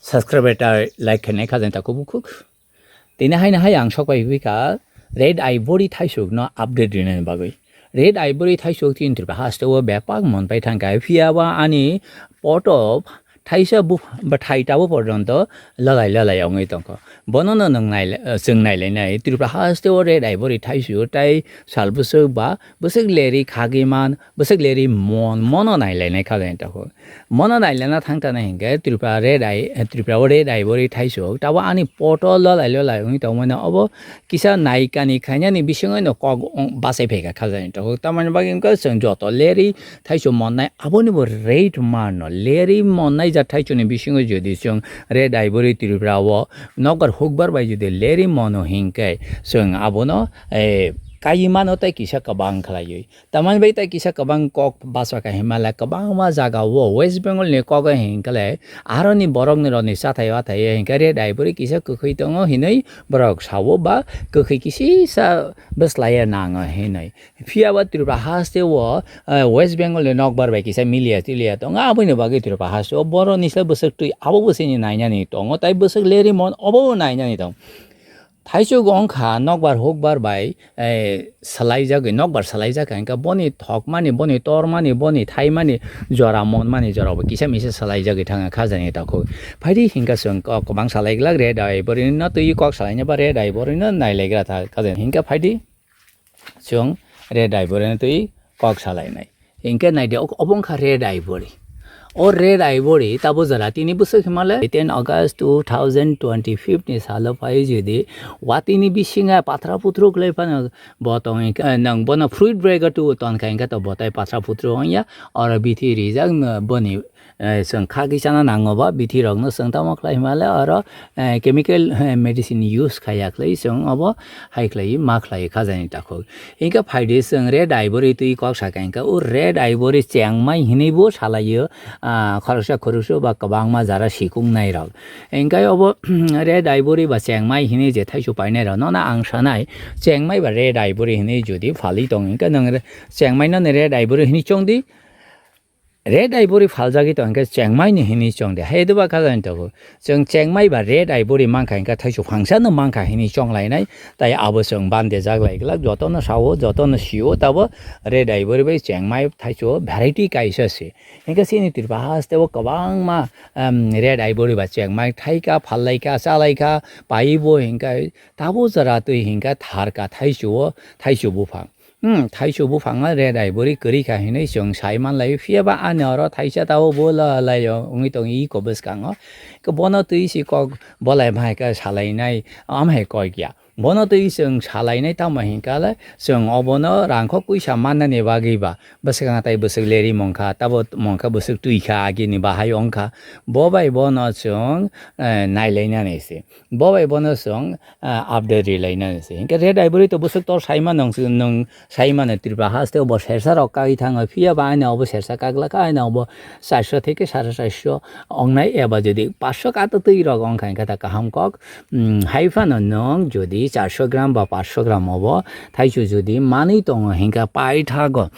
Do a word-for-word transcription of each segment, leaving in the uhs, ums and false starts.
subscribe ta like khainai kha jani takhuk bukhuk. Tini haino hai ang sok pai phi kha Red Ivory thaisuk no update rinani bagwi. Red Ivory thaisuk tin Tripura haste o bepak mon pai thang kha, phiya ba ani poto thaisa bu-, bwthai tabuk porjonto lalai lalai wngwi tongkha. Bono no nwng nailai, chwng nailainai Tripura haste o Red Ivory thaisuk tai sal bwswk ba bwswk leri khagwi man, bwswk leri mon, mono nailainai kha jani takhuk. Mono nailaina thang tana hinkhe Tripura Red Ai-, Tripura o Red Ivory thaisuk. Tabo ani poto lolai lolai wngwi tongmano obo kisa naikani khainani bisingwino kok ong-, bachai phaikha kha jani takhuk. Tamoni bagwi wngkha chwng joto leri thaisuk monnai abonibo rate mano. Leri monnai jat thaisukni bisingo jodi chwng Red Ivory Tripura o nokbar hukbar bai jodi leri mono hinkhe chwng abono, eh, kaiwi mano tei kisa kwbang khlaiwi. Tamoni bai tei kisa kwbang kok bachakha hinmale kwbangma jaga o West Bengal ni kok hinkhe le aroni borok ni roni chathai wathai hinkhe Red Ivory kisa kwkhwi tongo hinwi borok sao ba kwkhwi kisisa bwslai nango hinwi. Phiya ba Tripura haste o, eh, West Bengal ni nokbar bai kisa miliya tiliya tongo, aboni bagwi Tripura haste o borok ni se bwswk twi abo bwswk ni nainani tongo, tai bwswk leri mon obo nainani tongo. Thaisuk wngkha nokbar hukbar bai, eh, salaijagwi, nokbar salaijak hinkhe boni thokmani, boni tormani, boni thaimani jora monmani jora bo kisa misa salaijagwi thangkha kha jani takhuk. Phaidi hinkhe chwng kok kwbang salai glak Red Ivory no twi kok salaina ba Red Ivory no nailaigra ta kha jani hinkhe phaidi. Chwng Red Ivory no twi kok salainai. Hinkhe naidi, ok-, obo wngkha Red Ivory. O Red Ivory tabo jora tini bwswk himale ten August two thousand twenty-five ni salo phai jodi watini bisinga patra putru khlai phano bo tong hinkhe, eh, nang bono fruit breaker tu tonkha hinkhe to botai patra putru wngya, oro bithi rijak no boni eh, chwng khagwi chana nango ba, bithi rokno chwng tamo khlai himale oro, eh, chemical, eh, medicine use khaiya khlai chwng obo hai khlai ma khlai kha jani takhuk. Hinkhe phaidi chwng Red Ivory twi kok saka hinkhe o Red Ivory chengmai hinwi bo salaio, ah, khoroksa khoroksa ba kwbangma jara sikung nai rok. Hinkhe obo Red Ivory ba chengmai hinwi je thaisu painai rok no na ang sanai chengmai ba Red Ivory hinwi jodi phalwi tong hinkhe nwng re-, chengmai no ni Red Ivory hinwi chongdi. Red Ivory phaljagwi tongkhe chengmai ni hinwi chongdi. Hai doba kha jani takhuk. Chwng chengmai ba Red Ivory mankha hinkhe thaisu phangsa no mankha hinwi chonglainai. Tai abo chwng bandejak lai glak. Jotono sao, jotono sio tabo Red Ivory bai chengmai thaisu variety kaisa se. Hinkhe chini Tripura haste o kwbangma, em, Red Ivory ba chengmai thaikha, phallaikha, chalaikha, paibo hinkhe tabo jora twi hinkhe tharkha thaisu o, thaisu buphang. Hmm, thaisu buphang no Red Ivory kwrwi kha hinwi chwng sai manlai, phiya ba ani oro thaisa tabo bo la lai o wngwi tong iko bwskango. Ke bono twi si kok bolai bahai khe salainai, amhai kok ya. Bono twi chwng salainai tamo hinkha le chwng obono rangkho puisa mannani bagwi ba bwswk tai bwswk leri mongkha, tabo mongkha bwswk twi kha agini bahai wngkha. Bo bai bono chwng, eh, nailainani se. Bo bai bono chwng, ah, update rilainani se. Hinkhe Red Ivory to bwswk tor saimano nwng, nwng saimano Tripura haste o bo sersa rok kagwi thango, phiya ba ani obo sersa kaglak, ani obo charso theke sare charso ongnai, eba jodi paanso kato twi rok ongkha hinkhe ta kaham kok, mm, hai phano nwng jodi charso gram ba paanso gram obo thaisu jodi manwi tongo hinkhe paithago.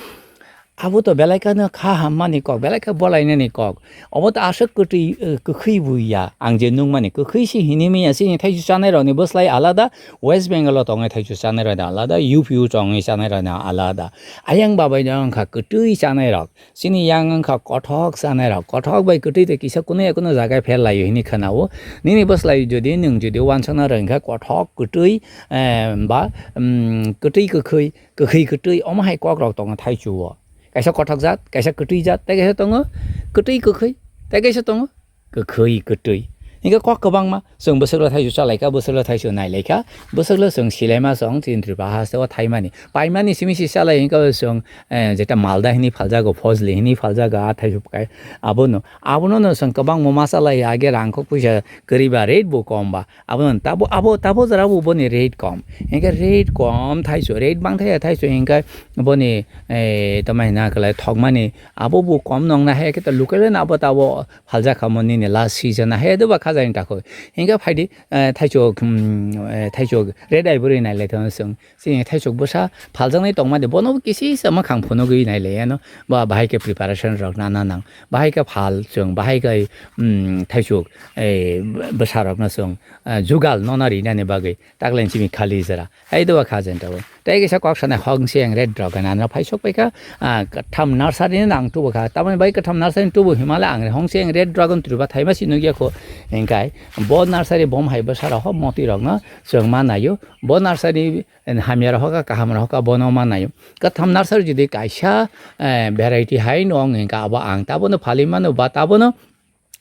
Abo to belai kheno kha hammani kok, belai khe bolainani kok. Obo to aswk kwtwi, eh, kwkhwi bo ya. Ang je nukmani kwkhwi se hinwi manya, chini thaisu chanai rokni bwslai alada, West Bengal o tongnai thaisu chanai rokni alada, U P o tongnai chanai rokni alada. Ayang babai no wngkha kwtwi chanai rok. Chini yang wngkha kothok chanai rok. Kothok bai kwtwi tei kisa kuno ya kuno jaga pher laio hinwi khwnao. Nini bwslai jodi nwng jodi uansukna rwngkha kothok kwtwi, eh, ba, mm, kwtwi kwkhwi, kwkhwi kwtwi, omo hai kok rok tongo thaichu o. Kaisa kothok jat, kaisa kwtwi jat, tei kaisa tongo kwtwi kwkhwi, tei kaisa tongo kwkhwi kwtwi. Hinkhe kok kwbangma, chwng bwswklo thaichu chalaikha, bwswklo thaichu nailaikha, bwswklo chwng silaima chwng chini Tripura haste o thaimani. Paimani simi si chalai hinkhe chwng, eh, jeta malda hinwi phaljago, phojli hinwi phaljago, a thaichu kai, abono, abono no chwng kwbangma ma chalai, age rangkho puisa kwrwi ba rate bo kom ba, Abo tabo, abo tabo jora bo boni rate kom. Hinkhe rate kom thaisu, rate bang thai thaisu hinkhe boni, eh, tamo hina khlai thokmani abo bo kom nong na hai khe ta local no abo tabo phaljak kha mo nini last season hai doba Hajaini takhuk. Hinkhe phaidi, eh, thaichuk, hmm, eh, thaichuk red eye bo rwi nailai thano chwng. Chini thaichuk bwsa phaljaknai tongmani bono bo kisi se mwkhang phunugwi nailai ano. Ba bahai khe preparation rok nana nang. Bahai khe phal chwng, bahai khe, hmm, thaichuk, eh, bwsa rokno chwng, eh, jugal nona rinani bagwi. Taklen chini khali jora. Hai dowa kha jeng tabo. Tei kisa kok sanai hong se ang red dragon ano phai sok paikha, ah, katham nursery ni nang tubu kha. Tamoni bai katham nursery ni tubu himale ang hong se ang red dragon tubu thaima si nugya kho. Engkai bo nursery bom hai bwsa rok ho moti rok no chwng ma nayo. Bo nursery hamya rok hoka kaham rok hoka bono ma nayo. Katham nursery jodi kaisa, eh, variety hai no ong engka abo ang tabono phali mano ba tabono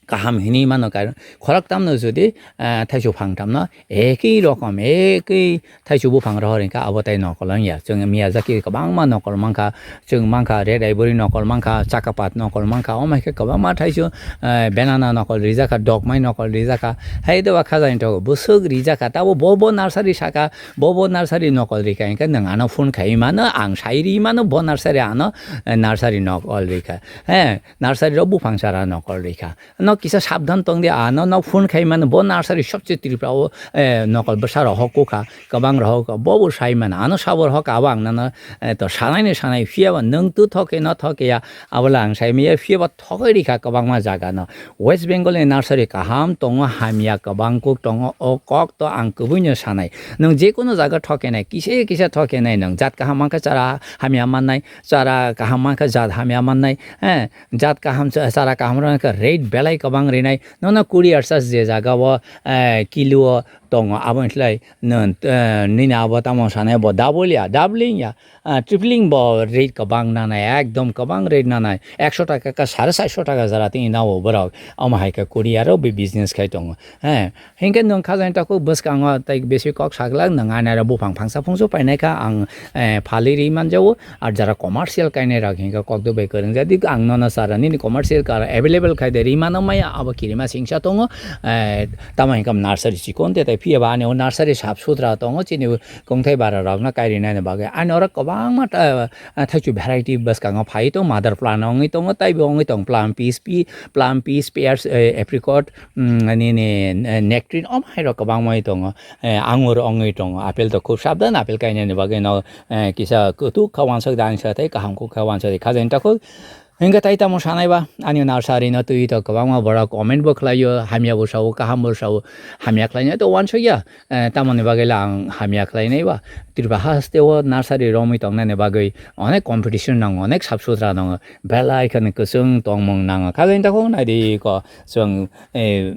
kaham hinwi mano, karon khoroktamno jodi, ah, thaichuk phangtamno ekhi rokom, ekhi thaichuk buphang rohor wngkha, abo tai nokol wngya. Chwng Miyazaki kwbangma nokol mankha, chwng mankha red ivory nokol mankha, chakapat nokol mankha, omo hai khe kwbangma thaichuk, ah, banana nokol rijak kha, dokmai nokol rijak kha, hai dowa khajaini tok bwswk rijak kha, tabo bo bo nursery saka, bo bo nursery nokol rikha, hwnkhe nwng ano phone khai mano, ang sai ri mano, bo nursery ano, eh, nursery nokol rikha. He, nursery rok buphang chara nokol rikha. No kisa sabdhan tong di, ano no phone khai mano, bo nursery sobse Tripura o, eh, nokol bwsa rok hokku kha, kwbang rok hokka, bo bo sai mano, ano sabor hokka, abo ang nano, eh, to sanai ni sanai, phiya ba nwng tu thoke no thoke ya, abo le ang sai maya, phiya ba thogwi rikha kwbangma jaga no. West Bengal ni nursery kaham tongo, hamya kwbang kuk tongo, o kok to ang kwbui no sanai. Nwng je kono jaga thoke nai, kisa kisa thoke nai nwng, jat kaham mankha chara hamya mannai, chara kaham mankha jat hamya mannai, eh, jat kaham cha-, chara kaham rok khe rate belai kwbang rinai. Nono courier charge je jaga o, eh, kilo o tongo, abo wngkhlai nini abo tamo sanai bo double ya, doubling ya, ah, tripling bo rate kwbang nanai, ekdom kwbang rate nanai. Ekso taka ka sare saiso taka jora tini nao borok. Omo hai khe courier o bi business khai tongo. He, hinkhe nwng khajaini takhuk bwskango tei bisi kok saglak nwng ani aro buphang phangsa phungsa painai kha ang, eh, phalwi ri manjago. Ar jara commercial kainai rok hinkhe kok dwbai kwrwngjak di, ang nono chara nini commercial kar available khai de ri mano maya, abo kirima singsa tongo. Eh, tamo hinkhe nursery chikon te, tei phiya ba ani o nursery sap sutra tongo, chini kongthai bara rokno kai rinani bagwi. Ani oro kwbangma ta-, ah, thaichuk variety bwskango phai tongo, mother plant wngwi tongo, taibo wngwi tongo plum peas, pi-, plum peas, pears, eh, apricot, mm, nini, eh, nectarine, omo hai rok kwbangma wngwi tongo. Eh, angur wngwi tongo, apple to khub sabdan, apple kainani bagwi no, eh, kisa kwtuk kha wansuk da ang sa tei kaham kuk kha wansuk di khajaini takhuk. Hinkhe tai tamo sanai ba, ani nursery no twi to kwbangma borok comment bo khlaio, hamya bo sao, kaham bo sao, hamya khlainai to wansukya, eh, tamoni bagwi le ang hamya khlainai ba. Tripura haste o nursery romwi tongnani bagwi onek competition nango, onek sap sutra nango, belai kheno kwchwng tongmung nango. Khajaini takhuk nai di ko chwng, eh,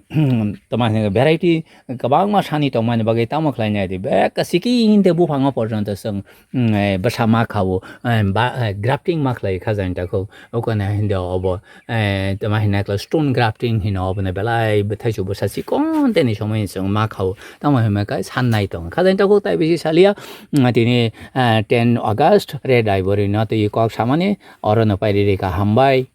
tamo hino variety kwbangma sani tongmani bagwi tamo khlainai di. Bek sikini de buphango porjonto chwng, mm, eh, bwsa ma kha-o, eh, ba, eh, grafting ma khlai khajaini takhuk. Okone hinde obo, eh, tamo hino khlai stone grafting hino obo ne belai bwthai su bwsa chikon teni somoi chwng ma kha-o. Tamo hino khe sannai tong. Khajaini takhuk tai bisi salia, mm, tini, eh, ten August red ivory no twi kok samani oro no pairi rika hambai.